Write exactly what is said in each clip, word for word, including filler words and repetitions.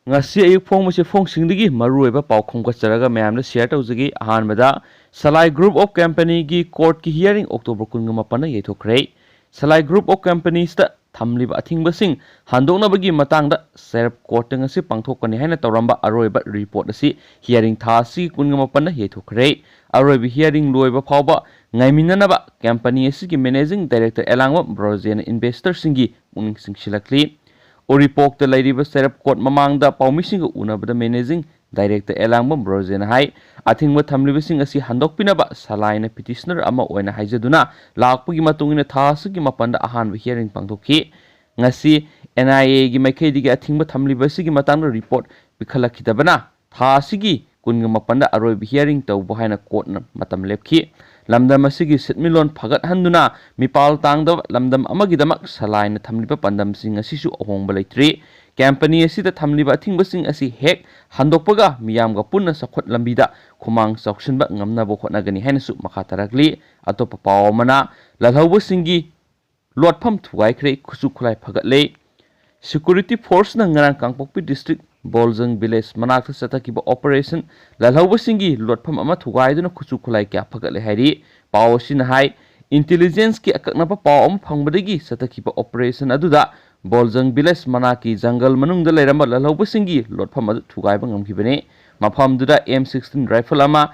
ꯉꯁꯤ ꯑꯌꯨꯛ ꯐꯣꯡꯕꯁꯦ ꯐꯣꯡꯁꯤꯡꯗꯒꯤ ꯃꯔꯨꯑꯣꯏꯕ ꯄꯥꯎ ꯈꯣꯝꯒꯠꯆꯔꯒ ꯃꯌꯥꯝꯗ share ꯇꯧꯖꯒꯦ꯫ ꯑꯍꯥꯟꯕꯗ, ꯁꯂꯥꯏ Group of Companyꯒꯤ courtꯀꯤ hearing October ꯀꯨꯟꯒ ꯃꯥꯄꯟꯗ ꯌꯩꯊꯣꯛꯈ꯭ꯔꯦ꯫ ꯁꯂꯥꯏ Group of Companiesꯇ ꯊꯝꯂꯤꯕ ꯑꯊꯤꯡꯕꯁꯤꯡ ꯍꯟꯗꯣꯛꯅꯕꯒꯤ ꯃꯇꯥꯡꯗ ꯁꯦꯔꯞ courtꯇ ꯉꯁꯤ ꯄꯥꯡꯊꯣꯛꯀꯅꯤ ꯍꯥꯏꯅ ꯇꯧꯔꯝꯕ ꯑꯔꯣꯏꯕ report ꯑꯁꯤ hearing ꯊꯥ ꯑꯁꯤꯒꯤ ꯀꯨꯟꯒ ꯃꯥꯄꯟꯗ ꯌꯩꯊꯣꯛꯈ꯭ꯔꯦ꯫ ꯑꯔꯣꯏꯕ hearing ꯂꯣꯏꯕ ꯐꯥꯎꯕ ꯉꯥꯏꯃꯤꯟꯅꯅꯕ company ꯑꯁꯤꯒꯤ managing director ꯑꯦꯂꯥꯡꯕꯝ ꯕ꯭ꯔꯣꯖꯦꯅ investorꯁꯤꯡꯒꯤ ꯄꯨꯛꯅꯤꯡ ꯆꯤꯡꯁꯤꯜꯂꯛꯂꯤ꯫ ꯎꯔꯤꯄꯣꯛꯇ ꯂꯩꯔꯤꯕ ꯁꯦꯔꯞ court ꯃꯃꯥꯡꯗ ꯄꯥꯎꯃꯤꯁꯤꯡꯒ ꯎꯅꯕꯗ managing director ꯑꯦꯂꯥꯡꯕꯝ ꯕ꯭ꯔꯣꯖꯦꯅ ꯍꯥꯏ, ꯑꯊꯤꯡꯕ ꯊꯝꯂꯤꯕꯁꯤꯡ ꯑꯁꯤ ꯍꯟꯗꯣꯛꯄꯤꯅꯕ ꯁꯂꯥꯏꯅ petitioner ꯑꯃ ꯑꯣꯏꯅ ꯍꯥꯏꯖꯗꯨꯅ ꯂꯥꯛꯄꯒꯤ ꯃꯇꯨꯡ ꯏꯟꯅ ꯊꯥ ꯑꯁꯤꯒꯤ ꯃꯥꯄꯟꯗ ꯑꯍꯥꯟꯕ hearing ꯄꯥꯡꯊꯣꯛꯈꯤ꯫ ꯉꯁꯤ NIAꯒꯤ ꯃꯥꯏꯀꯩꯗꯒꯤ ꯑꯊꯤꯡꯕ ꯊꯝꯂꯤꯕ ꯑꯁꯤꯒꯤ ꯃꯇꯥꯡꯗ report ꯄꯤꯈꯠꯂꯛꯈꯤꯗꯕꯅ ꯊꯥ ꯑꯁꯤꯒꯤ ꯀꯨꯟꯒ ꯃꯥꯄꯟꯗ ꯑꯔꯣꯏꯕ hearing ꯇꯧꯕ ꯍꯥꯏꯅ courtꯅ ꯃꯇꯝ ꯂꯦꯞꯈꯤ꯫ ꯂꯝꯗꯝ ꯑꯁꯤꯒꯤ ꯁꯦꯟꯃꯤꯠꯂꯣꯟ ꯐꯒꯠꯍꯟꯗꯨꯅ ꯃꯤꯄꯥꯜ ꯇꯥꯡꯗꯕ ꯂꯝꯗꯝ ꯑꯃꯒꯤꯗꯃꯛ ꯁꯂꯥꯏꯅ ꯊꯝꯂꯤꯕ ꯄꯥꯟꯗꯝꯁꯤꯡ ꯑꯁꯤꯁꯨ ꯑꯍꯣꯡꯕ ꯂꯩꯇ꯭ꯔꯤ꯫ Company ꯑꯁꯤꯗ ꯊꯝꯂꯤꯕ ꯑꯊꯤꯡꯕꯁꯤꯡ ꯑꯁꯤ ꯍꯦꯛ ꯍꯟꯗꯣꯛꯄꯒ ꯃꯤꯌꯥꯝꯒ ꯄꯨꯟꯅ ꯆꯥꯎꯈꯠ ꯂꯝꯕꯤꯗ ꯈꯨꯃꯥꯡ ꯆꯥꯎꯁꯤꯟꯕ ꯉꯝꯅꯕ ꯍꯣꯠꯅꯒꯅꯤ ꯍꯥꯏꯅꯁꯨ ꯃꯈꯥ ꯇꯥꯔꯛꯂꯤ꯫ ꯑꯇꯣꯞꯄ ꯄꯥꯎ ꯑꯃꯅ, ꯂꯥꯜꯍꯧꯕꯁꯤꯡꯒꯤ ꯂꯣꯠꯐꯝ ꯊꯨꯒꯥꯏꯈ꯭ꯔꯦ, ꯈꯨꯠꯁꯨ ꯈꯨꯠꯂꯥꯏ ꯐꯒꯠꯂꯦ꯫ Security forceꯅ ꯉꯔꯥꯡ ꯀꯥꯡꯄꯣꯛꯄꯤ district ꯕꯣꯜꯖꯪ village ꯃꯅꯥꯛꯇ ꯆꯠꯊꯈꯤꯕ operation, ꯂꯥꯜꯍꯧꯕꯁꯤꯡꯒꯤ ꯂꯣꯠꯐꯝ ꯑꯃ ꯊꯨꯒꯥꯏꯗꯨꯅ ꯈꯨꯠꯁꯨ ꯈꯨꯠꯂꯥꯏ ꯀꯌꯥ ꯐꯒꯠꯂꯦ ꯍꯥꯏꯔꯤ꯫ ꯄꯥꯎ ꯑꯁꯤꯅ ꯍꯥꯏ, intelligenceꯀꯤ ꯑꯀꯛꯅꯕ ꯄꯥꯎ ꯑꯃ ꯐꯪꯕꯗꯒꯤ ꯆꯠꯊꯈꯤꯕ operation ꯑꯗꯨꯗ ꯕꯣꯜꯖꯪ village ꯃꯅꯥꯛꯀꯤ ꯖꯪꯒꯜ ꯃꯅꯨꯡꯗ ꯂꯩꯔꯝꯕ ꯂꯥꯜꯍꯧꯕꯁꯤꯡꯒꯤ ꯂꯣꯠꯐꯝ ꯑꯗꯨ ꯊꯨꯒꯥꯏꯕ ꯉꯝꯈꯤꯕꯅꯤ꯫ ꯃꯐꯝꯗꯨꯗ M sixteen rifle ꯑꯃ,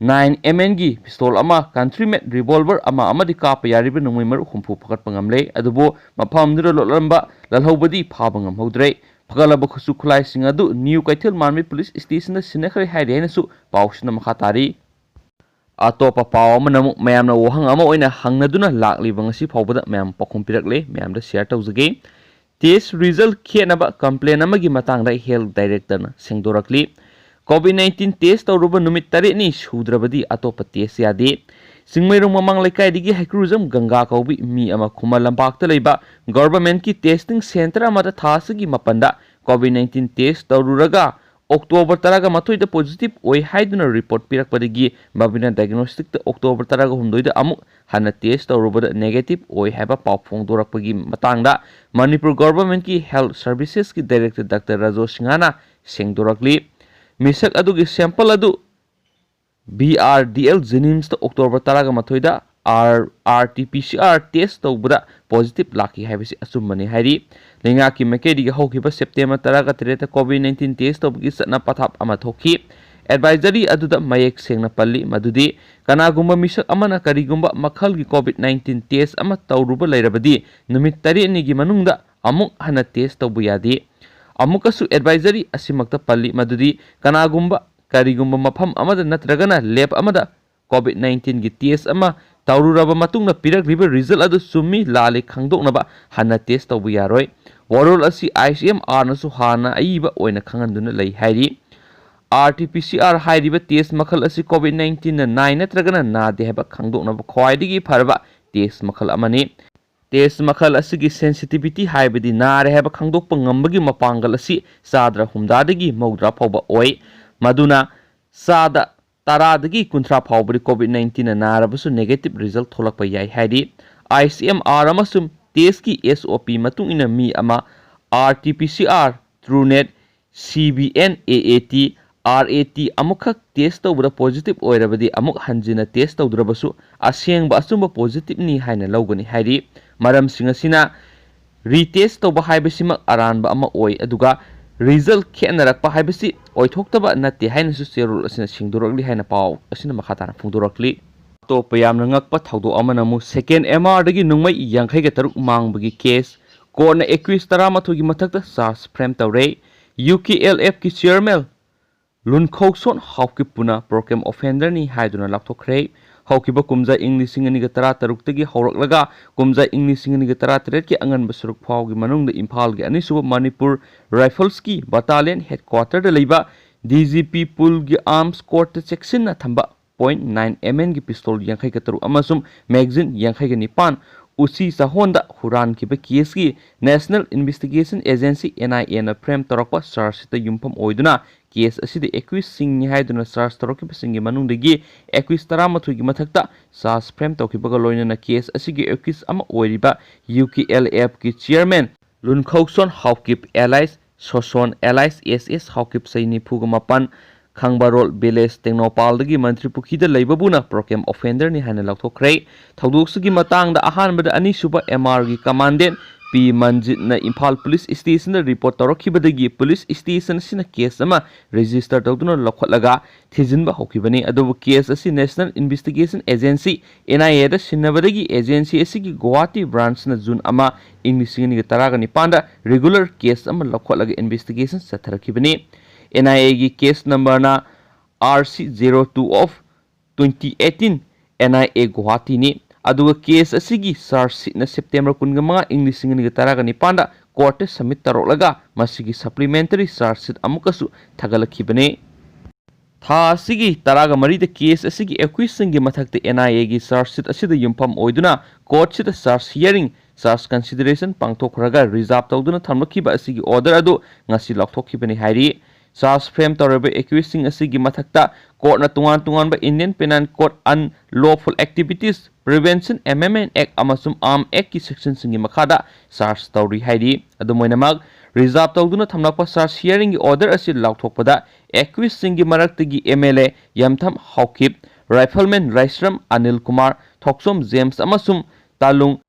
nine M Mꯒꯤ pistol ꯑꯃ, country made revolver ꯑꯃ ꯑꯃꯗꯤ ꯀꯥꯞꯄ ꯌꯥꯔꯤꯕ ꯅꯣꯡꯃꯩ ꯃꯔꯨ ꯍꯨꯝꯐꯨ ꯐꯒꯠꯄ ꯉꯝꯂꯦ꯫ ꯑꯗꯨꯕꯨ ꯃꯐꯝꯗꯨꯗ ꯂꯣꯠꯂꯝꯕ ꯂꯥꯜꯍꯧꯕꯗꯤ ꯐꯥꯕ ꯉꯝꯍꯧꯗ꯭ꯔꯦ꯫ ꯐꯒꯠꯂꯕ ꯈꯨꯠꯁꯨ ꯈꯨꯠꯂꯥꯏꯁꯤꯡ ꯑꯗꯨ ꯅ꯭ꯌꯨ ꯀꯩꯊꯦꯜ ꯃꯥꯟꯕꯤ police stationꯗ ꯁꯤꯟꯅꯈ꯭ꯔꯦ ꯍꯥꯏꯔꯤ ꯍꯥꯏꯅꯁꯨ ꯄꯥꯎꯁꯤꯅ ꯃꯈꯥ ꯇꯥꯔꯤ꯫ ꯑꯇꯣꯞꯄ ꯄꯥꯎ ꯑꯃꯅ ꯑꯃꯨꯛ ꯃꯌꯥꯝꯅ ꯋꯥꯍꯪ ꯑꯃ ꯑꯣꯏꯅ ꯍꯪꯅꯗꯨꯅ ꯂꯥꯛꯂꯤꯕ ꯉꯁꯤ ꯐꯥꯎꯕꯗ ꯃꯌꯥꯝ ꯄꯥꯎꯈꯨꯝ ꯄꯤꯔꯛꯂꯦ, ꯃꯌꯥꯝꯗ share ꯇꯧꯖꯒꯦ꯫ Test result ꯈꯦꯠꯅꯕ complaint ꯑꯃꯒꯤ ꯃꯇꯥꯡꯗ health directorꯅ ꯁꯦꯡꯗꯣꯔꯛꯂꯤ꯫ Covid nineteen test ꯇꯧꯔꯨꯕ ꯅꯨꯃꯤꯠ ꯇꯔꯦꯠꯅꯤ ꯁꯨꯗ꯭ꯔꯕꯗꯤ ꯑꯇꯣꯞꯄ test ꯌꯥꯗꯦ꯫ ꯆꯤꯡꯃꯩꯔꯣꯡ ꯃꯃꯥꯡ ꯂꯩꯀꯥꯏꯗꯒꯤ ꯍꯩꯀ꯭ꯔꯨꯖꯝ ꯒꯪꯒꯥ ꯀꯧꯕꯤ ꯃꯤ ꯑꯃ ꯈꯨꯃꯟ ꯂꯝꯄꯥꯛꯇ ꯂꯩꯕ governmentꯀꯤ testing centre ꯑꯃꯗ ꯊꯥ ꯑꯁꯤꯒꯤ ꯃꯥꯄꯟꯗ Covid nineteen test ꯇꯧꯔꯨꯔꯒ ꯑꯣꯛꯇꯣꯕꯔ ꯇꯔꯥꯒ ꯃꯥꯊꯣꯏꯗ ꯄꯣꯖꯤꯇꯤꯚ ꯑꯣꯏ ꯍꯥꯏꯗꯨꯅ ꯔꯤꯄꯣꯔꯠ ꯄꯤꯔꯛꯄꯗꯒꯤ ꯃꯕꯤꯅ ꯗꯥꯏꯒꯅꯣꯁꯇꯤꯛꯇ ꯑꯣꯛꯇꯣꯕꯔ ꯇꯔꯥꯒ ꯍꯨꯝꯗꯣꯏꯗ ꯑꯃꯨꯛ ꯍꯟꯅ ꯇꯦꯁ ꯇꯧꯔꯨꯕꯗ ꯅꯦꯒꯦꯇꯤꯚ ꯑꯣꯏ ꯍꯥꯏꯕ ꯄꯥꯎ ꯐꯣꯡꯗꯣꯔꯛꯄꯒꯤ ꯃꯇꯥꯡꯗ ꯃꯅꯤꯄꯨꯔ ꯒꯣꯚꯔꯟꯃꯦꯟꯠꯀꯤ ꯍꯦꯜꯊ ꯁꯔꯚꯤꯁꯦꯁꯀꯤ ꯗꯥꯏꯔꯦꯛꯇꯔ ꯗꯥꯛꯇꯔ ꯔꯥꯖꯣ ꯁꯤꯡꯍꯅ ꯁꯦꯡꯗꯣꯔꯛꯂꯤ꯫ ꯃꯤꯁꯛ ꯑꯗꯨꯒꯤ ꯁꯦꯝꯄꯜ ꯑꯗꯨ ꯕꯤ ꯑꯥꯔ ꯗꯤ ꯑꯦꯜ ꯖꯦꯅꯤꯝꯁꯇ ꯑꯣꯛꯇꯣꯕꯔ ꯇꯔꯥꯒ ꯃꯥꯊꯣꯏꯗ R T P C R test ꯇꯧꯕꯗ ꯄꯣꯖꯤꯇꯤꯚ ꯂꯥꯛꯈꯤ ꯍꯥꯏꯕꯁꯤ ꯑꯆꯨꯝꯕꯅꯤ ꯍꯥꯏꯔꯤ꯫ ꯂꯩꯉꯥꯛꯀꯤ ꯃꯥꯏꯀꯩꯗꯒꯤ ꯍꯧꯈꯤꯕ ꯁꯦꯞꯇꯦꯝꯕꯔ ꯇꯔꯥꯒ ꯇꯔꯦꯠꯇ ꯀꯣꯚꯤꯗ ꯅꯥꯏꯟꯇꯤꯟ ꯇꯦꯁ ꯇꯧꯕꯒꯤ ꯆꯠꯅ ꯄꯊꯥꯞ ꯑꯃ ꯊꯣꯛꯈꯤ꯫ ꯑꯦꯗꯚꯥꯏꯖꯔꯤ ꯑꯗꯨꯗ ꯃꯌꯦꯛ ꯁꯦꯡꯅ ꯄꯜꯂꯤ ꯃꯗꯨꯗꯤ ꯀꯅꯥꯒꯨꯝꯕ ꯃꯤꯁꯛ ꯑꯃꯅ ꯀꯔꯤꯒꯨꯝꯕ ꯃꯈꯜꯒꯤ ꯀꯣꯚꯤꯗ ꯅꯥꯏꯟꯇꯤꯟ ꯇꯦꯁ ꯑꯃ ꯇꯧꯔꯨꯕ ꯂꯩꯔꯕꯗꯤ ꯅꯨꯃꯤꯠ ꯇꯔꯦꯠꯅꯤꯒꯤ ꯃꯅꯨꯡꯗ ꯑꯃꯨꯛ ꯍꯟꯅ ꯇꯦꯁ ꯇꯧꯕ ꯌꯥꯗꯦ꯫ ꯑꯃꯨꯛꯀꯁꯨ ꯑꯦꯗꯚꯥꯏꯖꯔꯤ ꯑꯁꯤꯃꯛꯇ ꯄꯜꯂꯤ ꯃꯗꯨꯗꯤ ꯀꯅꯥꯒꯨꯝꯕ ꯀꯔꯤꯒꯨꯝꯕ ꯃꯐꯝ ꯑꯃꯗ ꯅꯠꯇ꯭ꯔꯒꯅ ꯂꯦꯕ ꯑꯃꯗ ꯀꯣꯚꯤꯗ ꯅꯥꯏꯟꯇꯤꯟꯒꯤ ꯇꯦꯁ ꯑꯃ ꯇꯧꯔꯨꯔꯕ ꯃꯇꯨꯡꯗ ꯄꯤꯔꯛꯂꯤꯕ ꯔꯤꯖꯜ ꯑꯗꯨ ꯆꯨꯝꯃꯤ ꯂꯥꯜꯂꯤ ꯈꯪꯗꯣꯛꯅꯕ ꯍꯟꯅ ꯇꯦꯁ ꯇꯧꯕ ꯌꯥꯔꯣꯏ꯫ ꯋꯥꯔꯣꯜ ꯑꯁꯤ ꯑꯥꯏ ꯁꯤ ꯑꯦꯝ ꯑꯥꯔꯅꯁꯨ ꯍꯥꯟꯅ ꯑꯏꯕ ꯑꯣꯏꯅ ꯈꯪꯍꯟꯗꯨꯅ ꯂꯩ ꯍꯥꯏꯔꯤ꯫ R T P C R ꯍꯥꯏꯔꯤꯕ ꯇꯦꯁ ꯃꯈꯜ ꯑꯁꯤ ꯀꯣꯚꯤꯗ ꯅꯥꯏꯟꯇꯤꯟꯅ ꯅꯥꯏ ꯅꯠꯇ꯭ꯔꯒꯅ ꯅꯥꯗꯦ ꯍꯥꯏꯕ ꯈꯪꯗꯣꯛꯅꯕ ꯈ꯭ꯋꯥꯏꯗꯒꯤ ꯐꯔꯕ ꯇꯦꯁ ꯃꯈꯜ ꯑꯃꯅꯤ꯫ ꯇꯦꯁ ꯃꯈꯜ ꯑꯁꯤꯒꯤ ꯁꯦꯟꯁꯤꯇꯤꯚꯤꯇꯤ ꯍꯥꯏꯕꯗꯤ ꯅꯥꯔꯦ ꯍꯥꯏꯕ ꯈꯪꯗꯣꯛꯄ ꯉꯝꯕꯒꯤ ꯃꯄꯥꯡꯒꯜ ꯑꯁꯤ ꯆꯥꯗ꯭ꯔ ꯍꯨꯝꯗ꯭ꯔꯥꯗꯒꯤ ꯃꯧꯗ꯭ꯔꯥ ꯐꯥꯎꯕ ꯑꯣꯏ꯫ ꯃꯗꯨꯅ ꯆꯥꯗ ꯇꯔꯥꯗꯒꯤ ꯀꯨꯟꯊ꯭ꯔꯥ ꯐꯥꯎꯕꯗꯤ ꯀꯣꯚꯤꯗ ꯅꯥꯏꯟꯇꯤꯟꯅ ꯅꯥꯔꯕꯁꯨ ꯅꯦꯒꯦꯇꯤꯚ ꯔꯤꯖꯜ ꯊꯣꯛꯂꯛꯄ ꯌꯥꯏ ꯍꯥꯏꯔꯤ꯫ ꯑꯥꯏ ꯁꯤ ꯑꯦꯝ ꯑꯥꯔ ꯑꯃꯁꯨꯡ ꯇꯦꯁꯀꯤ ꯑꯦꯁ ꯑꯣ ꯄꯤ ꯃꯇꯨꯡ ꯏꯟꯅ ꯃꯤ ꯑꯃ ꯑꯥꯔ ꯇꯤ ꯄꯤ ꯁꯤ R, Truenat, C B N A A T, R A T ꯑꯃꯨꯛꯈꯛ ꯇꯦꯁ ꯇꯧꯕꯗ ꯄꯣꯖꯤꯇꯤꯚ ꯑꯣꯏꯔꯕꯗꯤ ꯑꯃꯨꯛ ꯍꯟꯖꯤꯟꯅ ꯇꯦꯁ ꯇꯧꯗ꯭ꯔꯕꯁꯨ ꯑꯁꯦꯡꯕ ꯑꯆꯨꯝꯕ ꯄꯣꯖꯤꯇꯤꯚꯅꯤ ꯍꯥꯏꯅ ꯂꯧꯒꯅꯤ ꯍꯥꯏꯔꯤ꯫ ꯃꯔꯝꯁꯤꯡ ꯑꯁꯤꯅ ꯔꯤꯇꯦꯁ ꯇꯧꯕ ꯍꯥꯏꯕꯁꯤꯃꯛ ꯑꯔꯥꯟꯕ ꯑꯃ ꯑꯣꯏ, ꯑꯗꯨꯒ ꯔꯤꯖꯜ ꯈꯦꯠꯅꯔꯛꯄ ꯍꯥꯏꯕꯁꯤ ꯑꯣꯏꯊꯣꯛꯇꯕ ꯅꯠꯇꯦ ꯍꯥꯏꯅꯁꯨ ꯆꯦꯔꯣꯜ ꯑꯁꯤꯅ ꯁꯦꯡꯗꯣꯔꯛꯂꯤ ꯍꯥꯏꯅ ꯄꯥꯎ ꯑꯁꯤꯅ ꯃꯈꯥ ꯇꯥꯅ ꯐꯣꯡꯗꯣꯔꯛꯂꯤ꯫ ꯑꯇꯣꯞꯄ ꯌꯥꯝꯅ ꯉꯛꯄ ꯊꯧꯗꯣꯛ ꯑꯃꯅ ꯑꯃꯨꯛ ꯁꯦꯀꯦꯟ ꯑꯦꯝ ꯑꯥꯔꯗꯒꯤ ꯅꯣꯡꯃꯩ ꯌꯥꯡꯈꯩꯒ ꯇꯔꯨꯛ ꯃꯥꯡꯕꯒꯤ ꯀꯦꯁ꯫ ꯀꯣꯔꯠꯅ ꯑꯦꯀ꯭ꯌꯨꯁ ꯇꯔꯥꯃꯥꯊꯣꯏꯒꯤ ꯃꯊꯛꯇ ꯆꯥꯔꯖ ꯐ꯭ꯔꯦꯝ ꯇꯧꯔꯦ꯫ ꯌꯨ ꯀꯦ ꯑꯦꯜ ꯑꯦꯐꯀꯤ ꯆꯤꯌꯔꯃꯦꯟ ꯂꯨꯟꯈꯧꯁꯣꯟ ꯍꯥꯎꯀꯤꯞꯄꯨꯅ ꯄ꯭ꯔꯣꯒ꯭ꯔꯥꯝ ꯑꯣꯐꯦꯟꯗꯔꯅꯤ ꯍꯥꯏꯗꯨꯅ ꯂꯥꯎꯊꯣꯛꯈ꯭ꯔꯦ꯫ ꯍꯧꯈꯤꯕ ꯀꯨꯝꯖꯥ ꯏꯪ ꯂꯤꯁꯤꯡ ꯑꯅꯤꯒ ꯇꯔꯥꯇꯔꯨꯛꯇꯒꯤ ꯍꯧꯔꯛꯂꯒ ꯀꯨꯝꯖꯥ ꯏꯪ ꯂꯤꯁꯤꯡ ꯑꯅꯤꯒ ꯇꯔꯥꯇꯔꯦꯠꯀꯤ ꯑꯉꯟꯕ ꯁꯔꯨꯛ ꯐꯥꯎꯒꯤ ꯃꯅꯨꯡꯗ ꯏꯝꯐꯥꯜꯒꯤ ꯑꯅꯤꯁꯨꯕ ꯃꯅꯤꯄꯨꯔ ꯔꯥꯏꯐꯜꯁꯀꯤ ꯕꯇꯥꯂꯤꯌꯟ ꯍꯦꯗꯀ꯭ꯋꯥꯇꯔꯗ ꯂꯩꯕ ꯗꯤ ꯖꯤ ꯄꯤ ꯄꯨꯜꯒꯤ ꯑꯥꯔꯝꯁ ꯀꯣꯔꯠꯇ ꯆꯦꯛꯁꯤꯟꯅ ꯊꯝꯕ ꯄꯣꯏꯟꯠ ꯅꯥꯏꯟ ꯑꯦꯝ ꯑꯦꯟꯒꯤ ꯄꯤꯁꯇꯣꯜ ꯌꯥꯡꯈꯩꯒ ꯇꯔꯨꯛ ꯑꯃꯁꯨꯡ ꯃꯦꯒꯥꯖꯤꯟ ꯌꯥꯡꯈꯩꯒ ꯅꯤꯄꯥꯟ ꯎꯆꯤ ꯆꯥꯍꯣꯟꯗ ꯍꯨꯔꯥꯟꯈꯤꯕ ꯀꯦꯁꯀꯤ National Investigation Agency, NIA ꯅ frame ꯇꯧꯔꯛꯄ charge sheet ꯇ ꯌꯨꯝꯐꯝ ꯑꯣꯏꯗꯨꯅ case ꯑꯁꯤꯗ accused ꯁꯤꯡꯅꯤ ꯍꯥꯏꯗꯨꯅ charge ꯇꯧꯔꯛꯈꯤꯕꯁꯤꯡꯒꯤ ꯃꯅꯨꯡꯗꯒꯤ accused ꯇꯔꯥꯃꯥꯊꯣꯏꯒꯤ ꯃꯊꯛꯇ charge frame ꯇꯧꯈꯤꯕꯒ ꯂꯣꯏꯅꯅ case ꯑꯁꯤꯒꯤ accused ꯑꯃ ꯑꯣꯏꯔꯤꯕ UKLF ꯀꯤ chairman ꯂꯨꯟꯈꯧꯁꯣꯟ Haokip alias ꯁꯣꯁꯣꯟ alias SS Haokip ꯆꯍꯤ ꯅꯤꯐꯨꯒ ꯃꯥꯄꯟ, ꯈꯥꯡꯕꯥꯔꯣꯜ village ꯇꯦꯡꯅꯧꯄꯥꯜꯗꯒꯤ ꯃꯟꯇ꯭ꯔꯤ ꯄꯨꯈ꯭ꯔꯤꯗ ꯂꯩꯕꯕꯨꯅ program offender ꯅꯤ ꯍꯥꯏꯅ ꯂꯥꯎꯊꯣꯛꯈ꯭ꯔꯦ꯫ ꯊꯧꯗꯣꯛꯁꯤꯒꯤ ꯃꯇꯥꯡꯗ ꯑꯍꯥꯟꯕꯗ ꯑꯅꯤꯁꯨꯕ M R ꯒꯤ commandant ꯄꯤ ꯃꯟꯖꯤꯠꯅ ꯏꯝꯐꯥꯜ police station ꯗ report ꯇꯧꯔꯛꯈꯤꯕꯗꯒꯤ police station ꯑꯁꯤꯅ case ꯑꯃ register ꯇꯧꯗꯨꯅ ꯂꯧꯈꯠꯂꯒ ꯊꯤꯖꯤꯟꯕ ꯍꯧꯈꯤꯕꯅꯤ꯫ ꯑꯗꯨꯕꯨ case ꯑꯁꯤ National Investigation Agency, NIA ꯗ ꯁꯤꯟꯅꯕꯗꯒꯤ agency ꯑꯁꯤꯒꯤ ꯒꯨꯋꯥꯍꯥꯇꯤ branch ꯅ June ꯑꯃ, ꯏꯪ ꯂꯤꯁꯤꯡ ꯑꯅꯤꯒ ꯇꯔꯥꯒ ꯅꯤꯄꯥꯟꯗ regular case ꯑꯃ ꯂꯧꯈꯠꯂꯒ investigation ꯆꯠꯊꯔꯛꯈꯤꯕꯅꯤ꯫ NIA ꯒꯤ case number ꯅ R C zero two of twenty eighteen, NIA ꯒꯨꯋꯥꯍꯥꯇꯤꯅꯤ꯫ ꯑꯗꯨꯒ case ꯑꯁꯤꯒꯤ charge sheet ꯅ September ꯀꯨꯟꯃꯉꯥ, ꯏꯪ ꯂꯤꯁꯤꯡ ꯑꯅꯤꯒ ꯇꯔꯥꯒ ꯅꯤꯄꯥꯟꯗ court ꯇ submit ꯇꯧꯔꯛꯂꯒ ꯃꯁꯤꯒꯤ supplementary charge sheet ꯑꯃꯨꯛꯀꯁꯨ ꯊꯥꯒꯠꯂꯛꯈꯤꯕꯅꯤ꯫ ꯊꯥ ꯑꯁꯤꯒꯤ ꯇꯔꯥꯃꯔꯤꯗ case ꯑꯁꯤꯒꯤ accused ꯁꯤꯡꯒꯤ ꯃꯊꯛꯇ NIA ꯒꯤ charge sheet ꯑꯁꯤꯗ ꯌꯨꯝꯐꯝ ꯑꯣꯏꯗꯨꯅ court ꯁꯤꯗ charge hearing, charge consideration ꯄꯥꯡꯊꯣꯛꯈ꯭ꯔꯒ reserve ꯇꯧꯗꯨꯅ ꯊꯝꯂꯛꯈꯤꯕ ꯑꯁꯤꯒꯤ order ꯑꯗꯨ ꯉꯁꯤ ꯂꯥꯎꯊꯣꯛꯈꯤꯕꯅꯤ ꯍꯥꯏꯔꯤ꯫ Charge frame ꯇꯧꯔꯤꯕ accused ꯁꯤꯡ ꯑꯁꯤꯒꯤ ꯃꯊꯛꯇ court ꯅ ꯇꯣꯉꯥꯟ ꯇꯣꯉꯥꯟꯕ Indian Penal Code Unlawful Activities Prevention Amendment Act ꯑꯃꯁꯨꯡ Arms Act ꯀꯤ section ꯁꯤꯡꯒꯤ ꯃꯈꯥꯗ charge ꯇꯧꯔꯤ ꯍꯥꯏꯔꯤ꯫ ꯑꯗꯨꯝ ꯑꯣꯏꯅꯃꯛ, reserve ꯇꯧꯗꯨꯅ ꯊꯝꯂꯛꯄ charge hearing ꯒꯤ order ꯑꯁꯤ ꯂꯥꯎꯊꯣꯛꯄꯗ accused ꯁꯤꯡꯒꯤ ꯃꯔꯛꯇꯒꯤ MLA ꯌꯥꯝꯊꯝ ꯍꯥꯎꯀꯤꯞ, rifleman ꯔꯥꯏꯁ꯭ꯔꯝ ꯑꯅꯤꯜ ꯀꯨꯃꯥꯔ, ꯊꯣꯛꯆꯣꯝ ꯖꯦꯝꯁ ꯑꯃꯁꯨꯡ ꯇꯥꯂꯨꯡ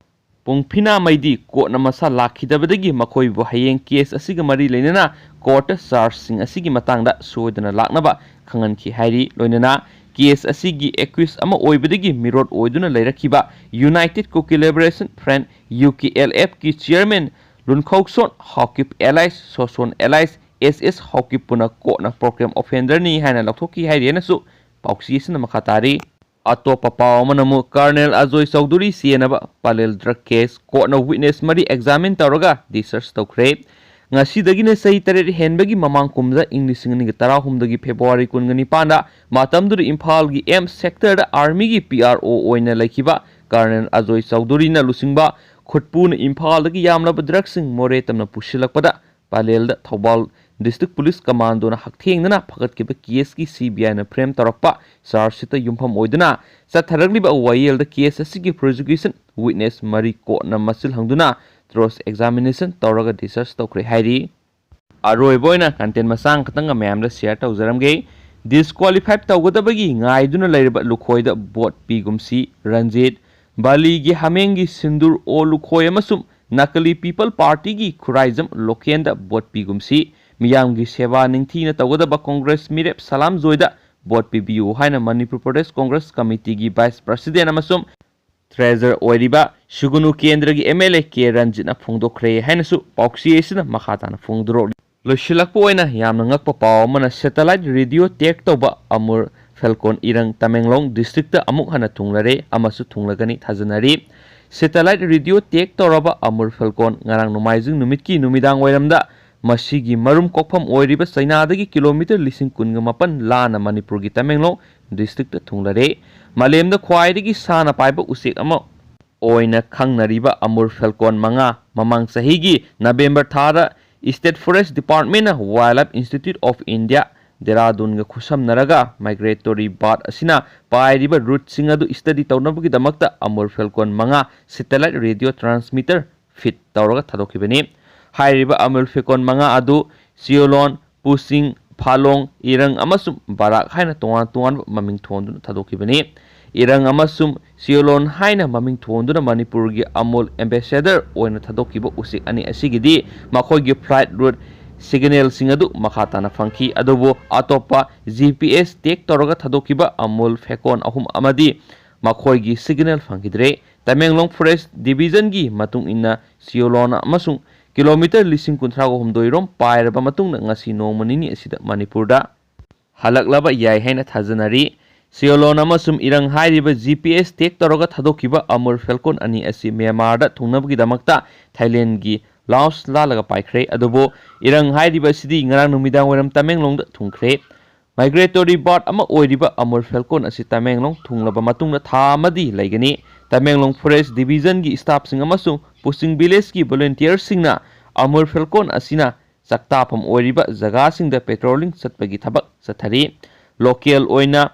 ꯄꯨꯡꯐꯤꯅꯥꯃꯩꯗꯤ court ꯅ ꯃꯁꯥ ꯂꯥꯛꯈꯤꯗꯕꯗꯒꯤ ꯃꯈꯣꯏꯕꯨ ꯍꯌꯦꯡ case ꯑꯁꯤꯒ ꯃꯔꯤ ꯂꯩꯅꯅ court ꯇ charge ꯁꯤꯡ ꯑꯁꯤꯒꯤ ꯃꯇꯥꯡꯗ ꯁꯣꯏꯗꯅ ꯂꯥꯛꯅꯕ ꯈꯪꯍꯟꯈꯤ ꯍꯥꯏꯔꯤ꯫ ꯂꯣꯏꯅꯅ case ꯑꯁꯤꯒꯤ accused ꯑꯃ ꯑꯣꯏꯕꯗꯒꯤ ꯃꯤꯔꯣꯠ ꯑꯣꯏꯗꯨꯅ ꯂꯩꯔꯛꯈꯤꯕ United Kuki Liberation Front, UKLF ꯀꯤ chairman ꯂꯨꯟꯈꯧꯁꯣꯟ Haokip alias ꯁꯣꯁꯣꯟ alias SS Haokip ꯄꯨꯅ court ꯅ program offender ꯅꯤ ꯍꯥꯏꯅ ꯂꯥꯎꯊꯣꯛꯈꯤ ꯍꯥꯏꯔꯤ ꯍꯥꯏꯅꯁꯨ ꯄꯥꯎꯆꯦ ꯑꯁꯤꯅ ꯃꯈꯥ ꯇꯥꯔꯤ꯫ ꯑꯇꯣꯞꯄ ꯄꯥꯎ ꯑꯃꯅ ꯑꯃꯨꯛ Colonel Ajoy Chaudhuri ꯆꯦꯟꯅꯕ Pallel drug case court ꯅ witness ꯃꯔꯤ examine ꯇꯧꯔꯒ discharge ꯇꯧꯈ꯭ꯔꯦ꯫ ꯉꯁꯤꯗꯒꯤꯅ ꯆꯍꯤ ꯇꯔꯦꯠ ꯍꯦꯟꯕꯒꯤ ꯃꯃꯥꯡ ꯀꯨꯝꯖꯥ, ꯏꯪ ꯂꯤꯁꯤꯡ ꯑꯅꯤꯒ ꯇꯔꯥꯍꯨꯝꯗꯣꯏꯒꯤ February ꯀꯨꯟꯒ ꯅꯤꯄꯥꯟꯗ ꯃꯇꯝꯗꯨꯗ ꯏꯝꯐꯥꯜꯒꯤ M sector ꯗ army ꯒꯤ P R O ꯑꯣꯏꯅ ꯂꯩꯈꯤꯕ Colonel ꯑꯖꯣꯏ ꯆꯧꯙꯨꯔꯤꯅ ꯂꯨꯆꯤꯡꯕ ꯈꯨꯠꯄꯨꯅ ꯏꯝꯐꯥꯜꯗꯒꯤ ꯌꯥꯝꯂꯕ ꯗ꯭ꯔꯒꯁꯤꯡ ꯃꯣꯔꯦ ꯇꯝꯅ ꯄꯨꯁꯤꯜꯂꯛꯄꯗ ꯄꯂꯦꯜꯗ ꯊꯧꯕꯥꯜ ꯗꯤꯁꯇ꯭ꯔꯤꯛ ꯄꯨꯂꯤꯁ ꯀꯃꯥꯟꯗꯣꯅ ꯍꯛꯊꯦꯡꯅꯅ ꯐꯒꯠꯈꯤꯕ ꯀꯦꯁꯀꯤ ꯁꯤ ꯕꯤ ꯑꯥꯏꯅ ꯐ꯭ꯔꯦꯝ ꯇꯧꯔꯛꯄ ꯆꯥꯔꯖꯁꯤꯠꯇ ꯌꯨꯝꯐꯝ ꯑꯣꯏꯗꯨꯅ ꯆꯠꯊꯔꯛꯂꯤꯕ ꯋꯥꯌꯦꯜꯗ ꯀꯦꯁ ꯑꯁꯤꯒꯤ ꯄ꯭ꯔꯣꯁꯤꯀ꯭ꯌꯨꯁꯟ ꯋꯤꯠꯅꯦꯁ ꯃꯔꯤ ꯀꯣꯔꯠꯅ ꯃꯁꯤꯜ ꯍꯪꯗꯨꯅ ꯀ꯭ꯔꯣꯁ ꯑꯦꯛꯖꯥꯃꯤꯅꯦꯁꯟ ꯇꯧꯔꯒ ꯗꯤꯁꯆꯥꯔꯖ ꯇꯧꯈ꯭ꯔꯦ ꯍꯥꯏꯔꯤ꯫ ꯑꯔꯣꯏꯕ ꯑꯣꯏꯅ ꯀꯟꯇꯦꯟ ꯃꯆꯥ ꯈꯛꯇꯪꯒ ꯃꯌꯥꯝꯗ ꯁꯤꯌꯔ ꯇꯧꯖꯔꯝꯒꯦ꯫ ꯗꯤꯁꯀ꯭ꯋꯥꯂꯤꯐꯥꯏ ꯇꯧꯒꯗꯕꯒꯤ ꯉꯥꯏꯗꯨꯅ ꯂꯩꯔꯕ ꯂꯨꯈꯣꯏꯗ ꯚꯣꯠ ꯄꯤꯒꯨꯝꯁꯤ꯫ ꯔꯟꯖꯤꯠ, ꯕꯥꯂꯤꯒꯤ ꯍꯥꯃꯦꯡꯒꯤ ꯁꯤꯟꯗꯨꯔ ꯑꯣ ꯂꯨꯈꯣꯏ ꯑꯃꯁꯨꯡ ꯅꯀꯂꯤ ꯄꯤꯄꯜ ꯄꯥꯔꯇꯤꯒꯤ ꯈꯨꯔꯥꯏꯖꯝ ꯂꯣꯀꯦꯟꯗ ꯚꯣꯠ ꯄꯤꯒꯨꯝꯁꯤ꯫ ꯃꯤꯌꯥꯝꯒꯤ ꯁꯦꯕꯥ ꯅꯤꯡꯊꯤꯅ ꯇꯧꯒꯗꯕ ꯀꯣꯡꯒ꯭ꯔꯦꯁ ꯃꯤꯔꯦꯞ ꯁꯂꯥꯝ ꯖꯣꯏꯗ ꯚꯣꯠ ꯄꯤꯕꯤꯌꯨ ꯍꯥꯏꯅ ꯃꯅꯤꯄꯨꯔ ꯄ꯭ꯔꯗꯦꯁ ꯀꯣꯡꯒ꯭ꯔꯦꯁ ꯀꯃꯤꯇꯤꯒꯤ ꯚꯥꯏꯁ ꯄ꯭ꯔꯁꯤꯗꯦꯟ ꯑꯃꯁꯨꯡ ꯇ꯭ꯔꯦꯖꯔ ꯑꯣꯏꯔꯤꯕ ꯁꯨꯒꯨꯅꯨ ꯀꯦꯟꯗ꯭ꯔꯒꯤ ꯑꯦꯝ ꯑꯦꯜ ꯑꯦ ꯀꯦ ꯔꯟꯖꯤꯠꯅ ꯐꯣꯡꯗꯣꯛꯈ꯭ꯔꯦ ꯍꯥꯏꯅꯁꯨ ꯄꯥꯎꯆꯦ ꯑꯁꯤꯅ ꯃꯈꯥ ꯇꯥꯅ ꯐꯣꯡꯗꯣꯔꯛꯂꯤ꯫ ꯂꯣꯏꯁꯤꯜꯂꯛꯄ ꯑꯣꯏꯅ ꯌꯥꯝꯅ ꯉꯛꯄ ꯄꯥꯎ ꯑꯃꯅ, ꯁꯦꯇꯦꯂꯥꯏꯠ ꯔꯦꯗꯤꯑꯣ ꯇꯦꯛ ꯇꯧꯕ ꯑꯃꯨꯔ ꯐꯦꯜꯀꯣꯟ ꯏꯔꯪ ꯇꯃꯦꯡꯂꯣꯡ ꯗꯤꯁꯇ꯭ꯔꯤꯛꯇ ꯑꯃꯨꯛ ꯍꯟꯅ ꯊꯨꯡꯂꯔꯦ ꯑꯃꯁꯨ ꯊꯨꯡꯂꯒꯅꯤ ꯊꯥꯖꯅꯔꯤ꯫ ꯁꯦꯇꯦꯂꯥꯏꯠ ꯔꯦꯗꯤꯑꯣ ꯇꯦꯛ ꯇꯧꯔꯕ ꯑꯃꯨꯔ ꯐꯦꯜꯀꯣꯟ ꯉꯔꯥꯡ ꯅꯣꯡꯃꯥꯏꯖꯤꯡ ꯅꯨꯃꯤꯠꯀꯤ ꯅꯨꯃꯤꯗꯥꯡ ꯋꯥꯏꯔꯝꯗ ꯃꯁꯤꯒꯤ ꯃꯔꯨꯝ ꯀꯣꯛꯐꯝ ꯑꯣꯏꯔꯤꯕ ꯆꯩꯅꯥꯗꯒꯤ ꯀꯤꯂꯣꯃꯤꯇꯔ ꯂꯤꯁꯤꯡ ꯀꯨꯟꯒ ꯃꯥꯄꯟ ꯂꯥꯟꯅ ꯃꯅꯤꯄꯨꯔꯒꯤ ꯇꯃꯦꯡꯂꯣꯡ ꯗꯤꯁꯇ꯭ꯔꯤꯛꯇ ꯊꯨꯡꯂꯔꯦ꯫ ꯃꯥꯂꯦꯝꯗ ꯈ꯭ꯋꯥꯏꯗꯒꯤ ꯁꯥꯅ ꯄꯥꯏꯕ ꯎꯆꯦꯛ ꯑꯃ ꯑꯣꯏꯅ ꯈꯪꯅꯔꯤꯕ ꯑꯃꯨꯔ ꯐꯦꯜꯀꯣꯟ ꯃꯉꯥ ꯃꯃꯥꯡ ꯆꯍꯤꯒꯤ ꯅꯕꯦꯝꯕꯔ ꯊꯥꯗ ꯁ꯭ꯇꯦꯠ ꯐꯣꯔꯦꯁ꯭ꯠ ꯗꯤꯄꯥꯔꯠꯃꯦꯟꯠꯅ wildlife institute of India, ꯗꯦꯔꯥꯗꯨꯟꯒ ꯈꯨꯠꯁꯝꯅꯔꯒ ꯃꯥꯏꯒ꯭ꯔꯦꯇꯣꯔꯤ ꯕꯥꯔꯗ ꯑꯁꯤꯅ ꯄꯥꯏꯔꯤꯕ ꯔꯨꯠꯁꯤꯡ ꯑꯗꯨ ꯁ꯭ꯇꯗꯤ ꯇꯧꯅꯕꯒꯤꯗꯃꯛꯇ ꯑꯃꯨꯔ ꯐꯦꯜꯀꯣꯟ ꯃꯉꯥ ꯁꯦꯇꯦꯂꯥꯏꯠ ꯔꯦꯗꯤꯑꯣ ꯇ꯭ꯔꯥꯟꯁꯃꯤꯇꯔ ꯐꯤꯠ ꯇꯧꯔꯒ ꯊꯥꯗꯣꯛꯈꯤꯕꯅꯤ꯫ ꯍꯥꯏꯔꯤꯕ ꯑꯃꯨꯔ ꯐꯦꯜꯀꯣꯟ ꯃꯉꯥ ꯑꯗꯨ ꯁꯤꯌꯣꯂꯣꯟ, ꯄꯨꯁꯤꯡ, ꯐꯥꯂꯣꯡ, ꯏꯔꯪ ꯑꯃꯁꯨꯡ ꯕꯥꯔꯥꯛ ꯍꯥꯏꯅ ꯇꯣꯉꯥꯟ ꯇꯣꯉꯥꯟꯕ ꯃꯃꯤꯡ ꯊꯣꯟꯗꯨꯅ ꯊꯥꯗꯣꯛꯈꯤꯕꯅꯤ꯫ ꯏꯔꯪ ꯑꯃꯁꯨꯡ ꯁꯤꯌꯣꯂꯣꯟ ꯍꯥꯏꯅ ꯃꯃꯤꯡ ꯊꯣꯟꯗꯨꯅ ꯃꯅꯤꯄꯨꯔꯒꯤ ꯑꯃꯨꯜ ꯑꯦꯝꯕꯦꯁꯦꯗꯔ ꯑꯣꯏꯅ ꯊꯥꯗꯣꯛꯈꯤꯕ ꯎꯆꯦꯛ ꯑꯅꯤ ꯑꯁꯤꯒꯤꯗꯤ ꯃꯈꯣꯏꯒꯤ ꯐ꯭ꯂꯥꯏꯠ ꯔꯨꯠ ꯁꯤꯒꯅꯦꯜꯁꯤꯡ ꯑꯗꯨ ꯃꯈꯥ ꯇꯥꯅ ꯐꯪꯈꯤ, ꯑꯗꯨꯕꯨ ꯑꯇꯣꯞꯄ ꯖꯤ ꯄꯤ ꯑꯦꯁ ꯇꯦꯛ ꯇꯧꯔꯒ ꯊꯥꯗꯣꯛꯈꯤꯕ ꯑꯃꯨꯜ ꯐꯦꯀꯣꯟ ꯑꯍꯨꯝ ꯑꯃꯗꯤ ꯃꯈꯣꯏꯒꯤ ꯁꯤꯒꯅꯦꯜ ꯐꯪꯈꯤꯗ꯭ꯔꯦ꯫ ꯇꯃꯦꯡꯂꯣꯡ ꯐꯣꯔꯦꯁ꯭ꯠ ꯗꯤꯕꯤꯖꯟꯒꯤ ꯃꯇꯨꯡ ꯏꯟꯅ ꯁꯤꯌꯣꯂꯣꯟ ꯑꯃꯁꯨꯡ ꯀꯤꯂꯣꯃꯤꯇꯔ ꯂꯤꯁꯤꯡ ꯀꯨꯟꯊ꯭ꯔꯥꯒ ꯍꯨꯝꯗꯣꯏ ꯔꯣꯝ ꯄꯥꯏꯔꯕ ꯃꯇꯨꯡꯗ ꯉꯁꯤ ꯅꯣꯡꯃ ꯅꯤꯅꯤ ꯑꯁꯤꯗ ꯃꯅꯤꯄꯨꯔꯗ ꯍꯜꯂꯛꯂꯕ ꯌꯥꯏ ꯍꯥꯏꯅ ꯊꯥꯖꯅꯔꯤ꯫ ꯁꯤꯌꯣꯂꯣꯟ ꯑꯃꯁꯨꯡ ꯏꯔꯪ ꯍꯥꯏꯔꯤꯕ ꯖꯤ ꯄꯤ ꯑꯦꯁ ꯇꯦꯛ ꯇꯧꯔꯒ ꯊꯥꯗꯣꯛꯈꯤꯕ ꯑꯃꯨꯔ ꯐꯦꯜꯀꯣꯟ ꯑꯅꯤ ꯑꯁꯤ ꯃ꯭ꯌꯥꯟꯃꯥꯔꯗ ꯊꯨꯡꯅꯕꯒꯤꯗꯃꯛꯇ ꯊꯥꯏꯂꯦꯟꯒꯒꯤ ꯂꯥꯑꯣꯁ ꯂꯥꯜꯂꯒ ꯄꯥꯏꯈ꯭ꯔꯦ꯫ ꯑꯗꯨꯕꯨ ꯏꯔꯪ ꯍꯥꯏꯔꯤꯕ ꯑꯁꯤꯗꯤ ꯉꯔꯥꯡ ꯅꯨꯃꯤꯗꯥꯡ ꯋꯥꯏꯔꯝ ꯇꯃꯦꯡꯂꯣꯡꯗ ꯊꯨꯡꯈ꯭ꯔꯦ꯫ ꯃꯥꯏꯒ꯭ꯔꯦꯇꯣꯔꯤ ꯕꯥꯔꯗ ꯑꯃ ꯑꯣꯏꯔꯤꯕ ꯑꯃꯨꯔ ꯐꯦꯜꯀꯣꯟ ꯑꯁꯤ ꯇꯃꯦꯡꯂꯣꯡ ꯊꯨꯡꯂꯕ ꯃꯇꯨꯡꯗ ꯊꯥ ꯑꯃꯗꯤ ꯂꯩꯒꯅꯤ꯫ ꯇꯃꯦꯡꯂꯣꯡ ꯐꯣꯔꯦꯁ ꯗꯤꯕꯤꯖꯟꯒꯤ ꯁ꯭ꯇꯥꯐꯁꯤꯡ ꯑꯃꯁꯨꯡ ꯄꯨꯁꯤꯡ ꯚꯤꯂꯦꯖꯀꯤ ꯚꯣꯂꯨꯟꯇꯤꯌꯔꯁꯤꯡꯅ ꯑꯃꯨꯔ ꯐꯦꯜꯀꯣꯟ ꯑꯁꯤꯅ ꯆꯥꯛꯇꯥꯐꯝ ꯑꯣꯏꯔꯤꯕ ꯖꯒꯥꯁꯤꯡꯗ ꯄꯦꯇ꯭ꯔꯣꯂꯤꯡ ꯆꯠꯄꯒꯤ ꯊꯕꯛ ꯆꯠꯊꯔꯤ꯫ ꯂꯣꯀꯦꯜ ꯑꯣꯏꯅ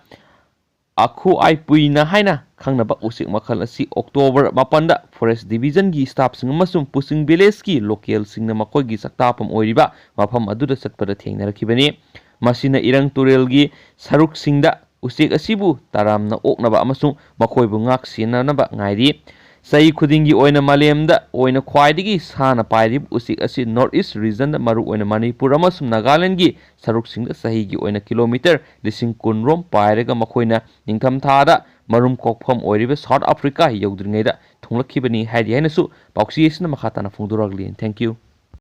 ꯑꯈꯨ ꯑꯥꯏꯄꯨꯏꯅ ꯍꯥꯏꯅ ꯈꯪꯅꯕ ꯎꯆꯦꯛ ꯃꯈꯜ ꯑꯁꯤ ꯑꯣꯛꯇꯣꯕꯔ ꯃꯥꯄꯟꯗ ꯐꯣꯔꯦꯁ ꯗꯤꯕꯤꯖꯟꯒꯤ ꯁ꯭ꯇꯥꯐꯁꯤꯡ ꯑꯃꯁꯨꯡ ꯄꯨꯁꯤꯡ ꯚꯤꯂꯦꯖꯀꯤ ꯂꯣꯀꯦꯜꯁꯤꯡꯅ ꯃꯈꯣꯏꯒꯤ ꯆꯥꯛꯇꯥꯐꯝ ꯑꯣꯏꯔꯤꯕ ꯃꯐꯝ ꯑꯗꯨꯗ ꯆꯠꯄꯗ ꯊꯦꯡꯅꯔꯛꯈꯤꯕꯅꯤ꯫ ꯃꯁꯤꯅ ꯏꯔꯪ ꯇꯨꯔꯦꯜꯒꯤ ꯁꯔꯨꯛꯁꯤꯡꯗ ꯎꯆꯦꯛ ꯑꯁꯤꯕꯨ ꯇꯔꯥꯝꯅ ꯑꯣꯛꯅꯕ ꯑꯃꯁꯨꯡ ꯃꯈꯣꯏꯕꯨ ꯉꯥꯛ ꯁꯦꯟꯅꯅꯕ ꯉꯥꯏꯔꯤ꯫ ꯆꯍꯤ ꯈꯨꯗꯤꯡꯒꯤ ꯑꯣꯏꯅ ꯃꯥꯂꯦꯝꯗ ꯑꯣꯏꯅ ꯈ꯭ꯋꯥꯏꯗꯒꯤ ꯁꯥꯅ ꯄꯥꯏꯔꯤꯕ ꯎꯆꯦꯛ ꯑꯁꯤ ꯅꯣꯔꯠ ꯏꯁ ꯔꯤꯖꯟꯗ, ꯃꯔꯨꯑꯣꯏꯅ ꯃꯅꯤꯄꯨꯔ ꯑꯃꯁꯨꯡ ꯅꯥꯒꯥꯂꯦꯟꯗꯒꯤ ꯁꯔꯨꯛꯁꯤꯡꯗ ꯆꯍꯤꯒꯤ ꯑꯣꯏꯅ ꯀꯤꯂꯣꯃꯤꯇꯔ ꯂꯤꯁꯤꯡ ꯀꯨꯟ ꯔꯣꯝ ꯄꯥꯏꯔꯒ ꯃꯈꯣꯏꯅ ꯅꯤꯡꯊꯝꯊꯥꯗ ꯃꯔꯨꯝ ꯀꯣꯛꯐꯝ ꯑꯣꯏꯔꯤꯕ ꯁꯥꯎꯠ ꯑꯐ꯭ꯔꯤꯀꯥ ꯌꯧꯗ꯭ꯔꯤꯉꯩꯗ ꯊꯨꯡꯂꯛꯈꯤꯕꯅꯤ ꯍꯥꯏꯔꯤ ꯍꯥꯏꯅꯁꯨ ꯄꯥꯎꯆꯦ ꯑꯁꯤꯅ ꯃꯈꯥ ꯇꯥꯅ ꯐꯣꯡꯗꯣꯔꯛꯂꯤ꯫ Thank you꯫